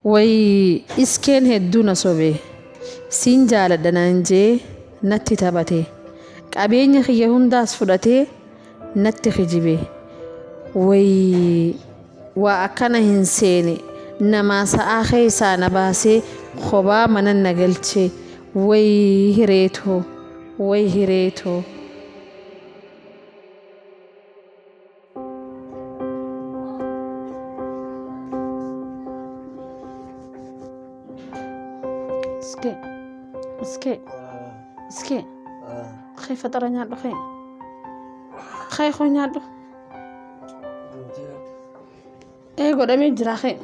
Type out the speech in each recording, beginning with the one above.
Way iskeen hedduu na sobe. Siin jaaladha naan jee natti taphate. Qabeenya kiyya hundaas fudhatee natti kijibe. Way waa akkana hin seene. Namaa sa'aa keessaa na baasee kophaa mana na galche. Way hireetoo. Way hireetoo. Iskee. Iskee. Iskee. Kee faxara nyaadhu kee. Kee koo nyaadhu. Ee godhamee jira kee.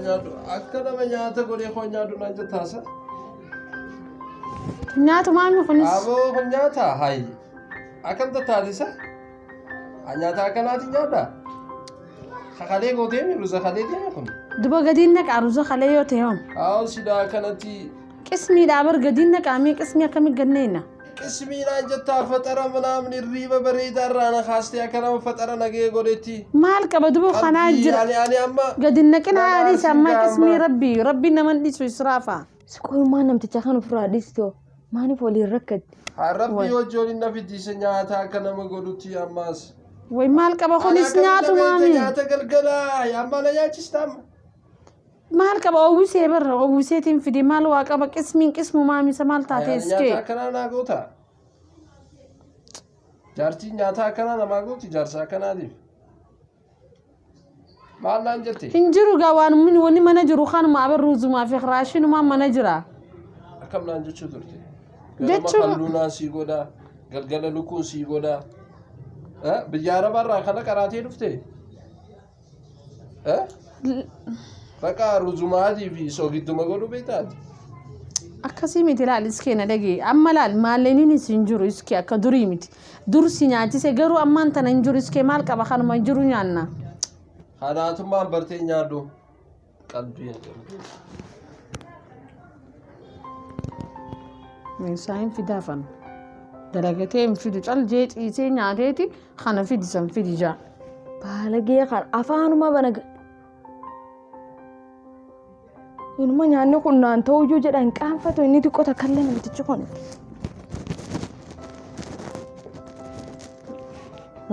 Nyaadhu akka nama nyaata godhee koo nyaadhu naan jettaasa. Nyaatu maami kunis. Aboo kun nyaata hayi. Akkam tattaatisa? Nyaata akkanaatiin nyaadhaa? Kakalee gootee mi ruza kalee deeme kun? Duba gadiin naqaa ruza kalee yoo ta'e hoo. Haa silaa akkanatti Qismiidhaa bar gadiin naqaa mee qismii akkamii ganneena. Qismiidhaan jettaa faxara manaamni hirriiba bareedaa irraa na kaastee akka nama faxara nagee godhetti. Maal qaba duba kanaa Qalbii jira. ani ani amma Gadi naqin haa Nama dhiisa amma arsiin qismii gaama. rabbii rabbiin nama dhiisu israafa. Si qoyummaa namticha kan ofirraa dhiistoo maaliif waliin rakkatti? Haa rabbii hojii waliin na fiddiise nyaata akka nama godhutti ammaas. Way maal qaba kunis Ani nyaatu akkamitti maami. nyaata galgalaa amma na nyaachista amma. Maal qaba owwisee barra owwiseetiin fide maal waa qaba qismiin qismu maamisa maal taate Ani iskee. nyaata akkanaa naa goota. Jaartiin nyaata akkanaa namaa gooti jaarsa akkanaatiif. Maal naan jette? Hin jiru gaa waan min wanni mana jiru kanuma abar ruuzumaa fi raashinumaa mana jira. Akkam naan jechuu turte? Ganama halluunaan sii godhaa, galgala lukkuun sii godhaa. Biyya Arabaarraa kana qaraatee dhufte? Baqa ruzumaatii fi sogidduma godhuu beektaati. Akkasii miti laal iskee na dhagee amma laal maalleenin hin jiru iskee akka durii miti. Dur si nyaachise garuu ammaan tana hin jiru iskee maal qaba kanuma hin jiru nyaanna. Kanaatummaan bartee nyaadhu. Qalbii hin qabdu. Meeshaa hin fidaafan. Dalagatee hin fidu cal jee ciisee nyaateeti kana fidi san fidi jaa. Baalagee kan afaanuma bana. Inuma nyaanni kun naan ta'uyyuu jedha hin qaanfatu inni xiqqoo takkallee namtichi kun.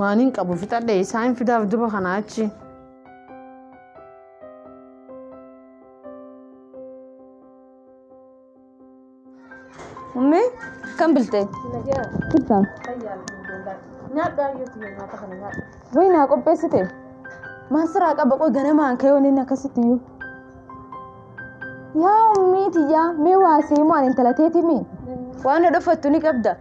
Waan hin qabu fixadhe isaa hin fidaaf duba kana achi. Ummi kam bilte? Jirta? Nyaadhu ayyooti nyaata kana nyaadhu. Wayi naa qopheessite? Maal siraa qaba qoy ganamaan ka'ee wanni akkasitti iyyuu. Yaa ummii tiyyaa mee waa si himu ani intala teeti mi? Waan na dhoffattu ni qabda.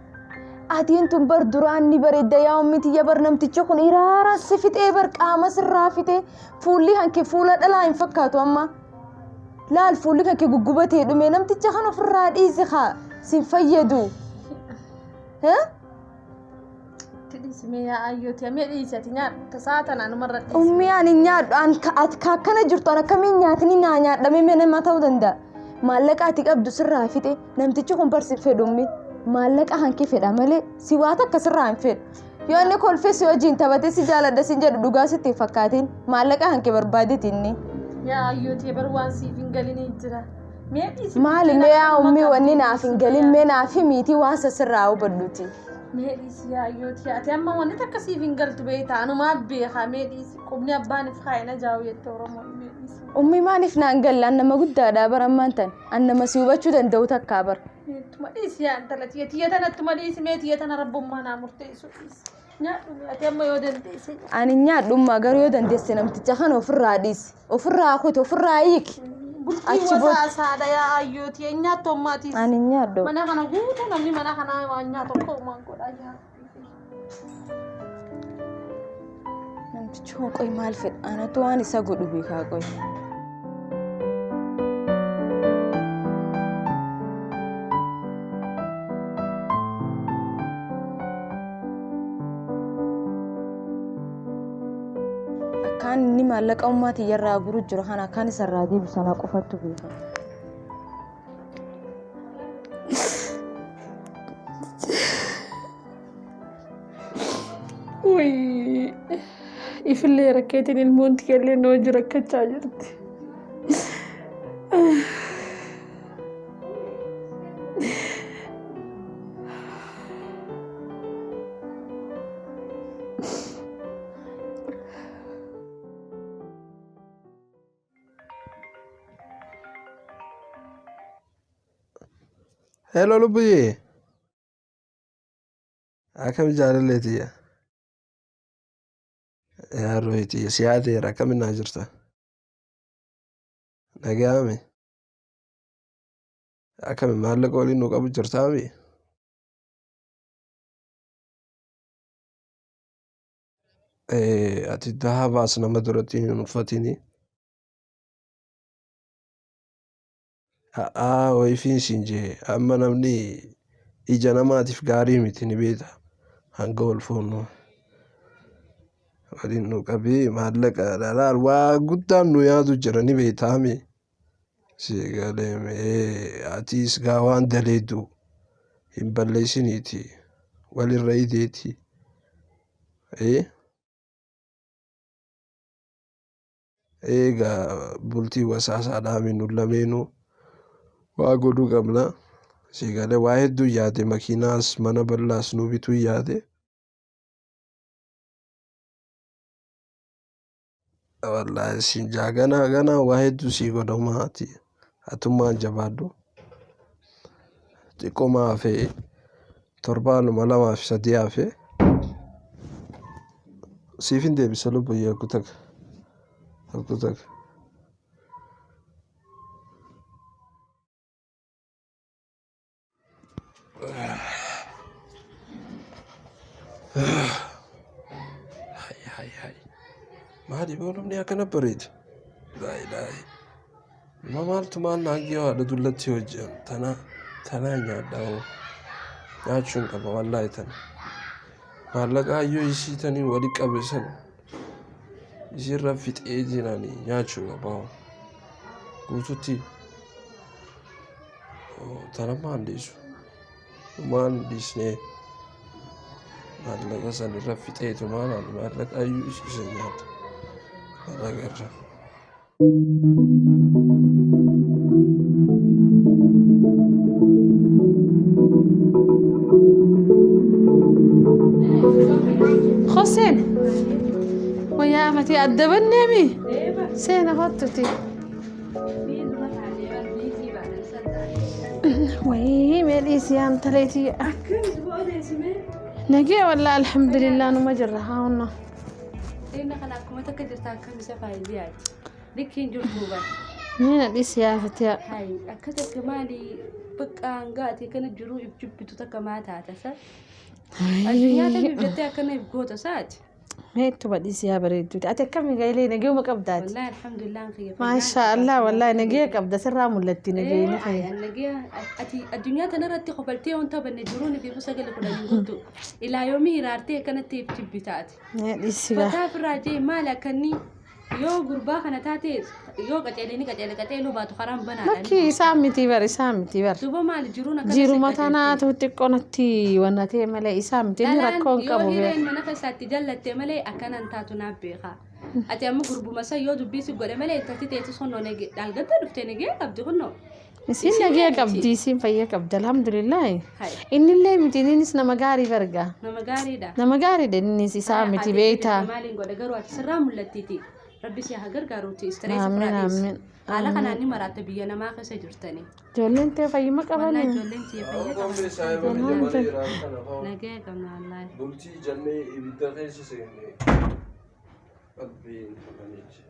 Atiin tun bar duraan ni bareedda yaa ummii tiyya bar namtichi kun iraara si fixee bar qaama sirraa fixee fuulli hanke fuula dhalaa hin fakkaatu amma. Laal fuulli kan kee guggubatee dhume namticha kan ofirraa dhiisi kaa sin fayyadu. Ummii ani nyaadhu an ati ka akkana jirtu an akkamiin nyaatni naa nyaadhamee mee nama ta'uu danda'a. Maallaqa ati qabdu sirraa fixe namtichi kun barsi fedhu ummi maallaqa hanke fedha malee si waa takka sirraa hin fedhu. Yoo inni kolfee si wajjin taphatee si jaaladha sin jedhu dhugaa sitti hin fakkaatin maallaqa hanke barbaadeti inni. Yaa ayyootii bar waan siif hin galinii jira. Mee dhiisi Maali buddeena mee yaa akkanuma ummii wanni qabdi naaf hin galin mee naaf himiitii waan sasirraa hubadhuti. Mee dhiisi yaa ayyootii ati amma wanni takka siif hin galtu beektaa anumaa beekaa mee dhiisi qubni abbaan if kaa'e na jaawu jette Oromoon mee dhiisi. Ummii maaliif naan galle an nama guddaadha bara ammaan tan an nama si hubachuu danda'u takkaa bara. Tuma dhiisi yaa intala tiyya tiyya tana tuma dhiisi mee tiyya tana rabbummaa naa murteessu dhiisi. Nyaadhu mee ati amma yoo dandeesse. Ani nyaadhummaa garuu yoo dandeesse namticha kana ofirraa dhiisi ofirraa kuti ofirraa hiiki. Bultii Achi booda- wasaa saadha yaa ayyoo tiyya nyaattu ammaatiis. Ani nyaadhu. Mana kana guutuu namni mana kanaa waan nyaatu akka uumaan godhaa yaa. Namtichi kun qoy maal fedha? Anatu waan isa godhu beekaa qoy. Akkaan inni maallaqa ummaa tiyyarraa guru jiru kana akkaan isarraa deebisu ana qofattu beeka. Wayii ifillee rakkeetiin ilmoon tiyyallee na wajji rakkachaa jirti. Hello lubbuyyee. Akkam jaalallee tiyya. Yaa ruuhi tiyya si yaadeera akkami naa jirta. Nagaame. Akkami maallaqa waliin nu qabu jirtaami. Ati dahabaas nama duratti hin uffatini. A'aa wayifiin siin jee amma namni ija namaatiif gaarii miti ni beekta hanga wal fuunu waliin nu qabee maallaqa dhalaal waa guddaan nu yaadu jira ni beektaami si galeeme atiis gaa waan daleeddu hin balleessiniiti walirra ideeti ee Eega bultii wasaasaadhaami nu lameenuu waa godhuu qabna. Sii galee waa hedduu yaade makiinaas mana bal'aas nu bituu yaade. Wallaahi siin jaa ganaa ganaa waa hedduu sii godha umaati atummaan jabaadhu. Xiqqoma hafe torbaanuma lamaa fi sadii hafe. Siifin deebisa lubbuyyee akku takka. Akku takka. Hay hay hay. Maali boo namni akkana bareeda. Laa ilaahi. Ma maaltu maal naan gee haadha dullatti hojjan tana tanaa nyaadha hoo. Nyaachuun qaba wallaahi tana. Maallaqa hayyoo isii tanii wali qabe san isiirra fixee jirani nyaachuu qaba hoo. Guututti tana maan dhiisu. Maan dhiisnee maallaqa san irra fixeetu maal maallaqa hayyoo isii san nyaata. Maallaqa irra. Hoseen wayyaa afatii adda banneemi seena hottuti. Wayii mee dhiisii aan taleetii. Nagee wallaa alhamdulillah numa jirra haa hunna. Inni kana akkuma takka jirta akkam isa faayidiyaati. Likkiin jirtu bar. Mee na dhiisi yaa fatiyaa. Hay akka takka maali bakka hanga ati kana jiruu if jibbitu takka maa taata sa? Addunyaa tamiif jettee akkana if goota saati. Mee ittuma dhiisi yaa bareedduuti. Ati akkami ga'ilee nageuma qabdaati. Wallahi alhamdulillah kiyya Maashaa Allah wallahi nagee qabda sirraa mul'atti nageenyi kee. Nagee ati addunyaa tanarratti kofaltee wanta banne jiruun fi sagale kudhan hin guutu. Ilaa yoomii hiraartee akkanatti if jibbitaati. Mee dhiisi gaa. Fataa firraa jee maali akkanni yoo gurbaa kana taate yoo qaceelee ni qaceele qaceeluu baatu karaan banaadha. Lakkii isaan miti bar isaan miti bar. Duuba maali jiruun akkana Jiruma si qajeelte? tanaatu xiqqoo natti wanna ta'e malee isaan miti inni Dhalaan rakkoo hin yoo qabu hireen beeku. mana keessaatti jallatte malee akkanan taatu naaf beeka. Ati amma gurbuma san yoo dubbii si godhe malee intalti teetis kunnoo nage dhaalgadda dhuftee nagee qabdi kunnoo. Isiin Isiin nagee miti. qabdi isiin fayya qabdi alhamdulillaahi. Hai. Innillee miti innis nama gaarii barga. Nama gaariidha. Nama gaariidha innis isaa miti beektaa. Maaliin godhe garuu ati sirraa mul'attiiti. Rabbi si haa gargaaruuti istireesii Amiin firaa dhiisi. amiin. Haala kanaan ni maraatta biyya namaa keessa jirtanii. Ijoolleen tee fayyuma Wallaahi qabanii. ijoolleen tiyya fayya Qombe qaban. saayiba biyya malee iraan kana fa'aa. Nagaya qabna wallaahi. Bultii jennee ibidda keessa seenne. Qalbiin qabaniiti.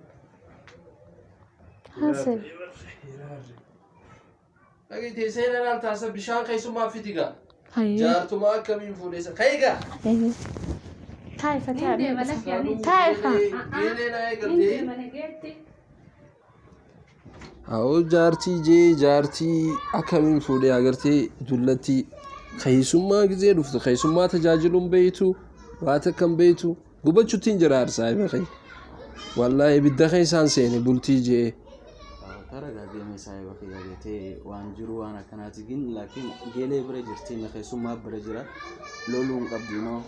Haasee. Dhagaytee seenaa laal taasa bishaan keessummaa fidi gaa. Hayyee. Jaartuma akkamiin fuudheessa. Ka'igaa. Taa'i fataa. Niin deema lakki ani. Taa'i faa. Geelee na Niin eegaltee. deema nageetti. Haa jaartii jee jaartii akkamiin fuudhee agartee dullattii keessummaa gizee dhuftu keessummaa tajaajiluun beeytu waa takka hin beeytu gubachuutti hin jira aarsaa hima kee. Wallaahi ibidda keessaan seene bultii je'ee. Taragaagee saahiba kiyya beetee waan jiru waan akkanaati gin laakiin geelee bira jirti na keessummaa bira jira loluu hin qabdu noo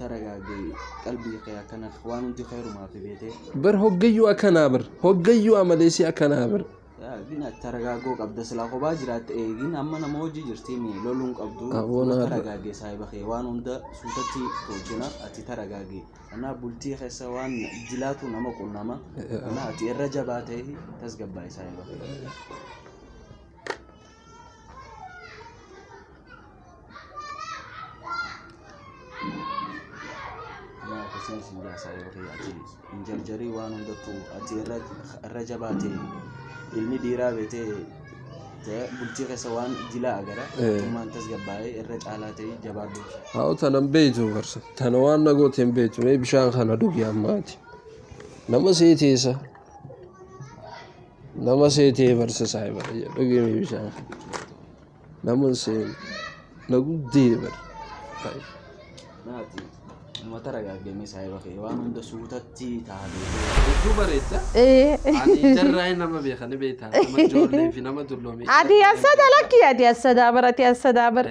taragaagee qalbii kee akkana waan hundi khayrumaa fi beetee. Bar hoggayyuu akkanaa bar hoggayyuu amaleessi akkanaa bar. Gin ati taragaagoo qabda silaa kophaa jiraatte eegin amma nama hojii jirti mi loluu hin qabdu. Aboon har'a. Taragaagee saahiba kee waan hunda suutatti tolchina ati taragaagee. Kanaaf bultii keessa waan dilaatu nama qunnama. Kanaaf ati irra jabaa ta'e tasgabbaa'e saahiba kee. Kanaaf akkasiin isin jaa saahiba kee ati hin jarjarii waan hundattuu ati irra jabaa ta'e ilmi dhiiraa beetee bultii keessa waan dilaa agara tummaan tasgabbaa'ee irra caalaa ta'e jabaadhu. Haa tanan beeytu barsa. Tana waan na goote hin beeytu. Mee bishaan kana dhugi ammaati. Nama seeteessa. Nama seetee barsa saahiba. Dhugi mee bishaan kana. Nama hin seene. Na guddee bar. Naati uummata ragaaggamee saahiba kee waan hunda suutatti ta'a beekee. Hedduu bareedda. Ee. Ani jarraa nama beeka ni beektaa. Nama ijoollee fi nama dulloome. Ati assadaa lakki ati assadaa bar ati assadaa bar.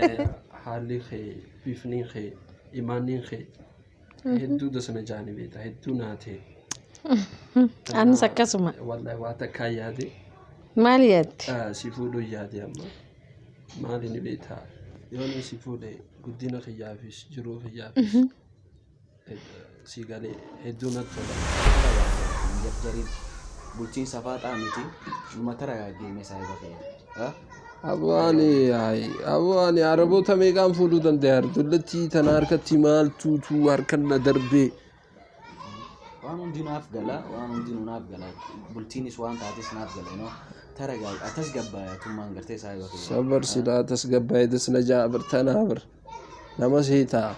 Haalli kee, bifni kee, imaanni kee hedduu dasana jaani beektaa. Hedduu naatee. Anis akkasuma. Wallahi waa takkaa yaade. Maal yaadde? Si fuudhuu yaade amma. Maali ni beektaa? Yoon si fuudhe guddina kiyyaafis jiruu kiyyaafis si galee hedduu natti tola. Hin jarjariin bultiin safaaxaa miti uummata ragaaggamee saahiba kee. Aboo ani araboota meeqaan fuudhuu danda'a? Dullattii tana harkatti maaltuutu harkan na darbee. Waan hundi naaf gala waan hundinuu naaf gala bultiinis waan taates naaf gala inoo taragaag tasgabbaa'e tummaan gartee saahiba kee. Sabar silaa tasgabbaa'e dasna ja'a bar tanaa bar. Nama seetaa.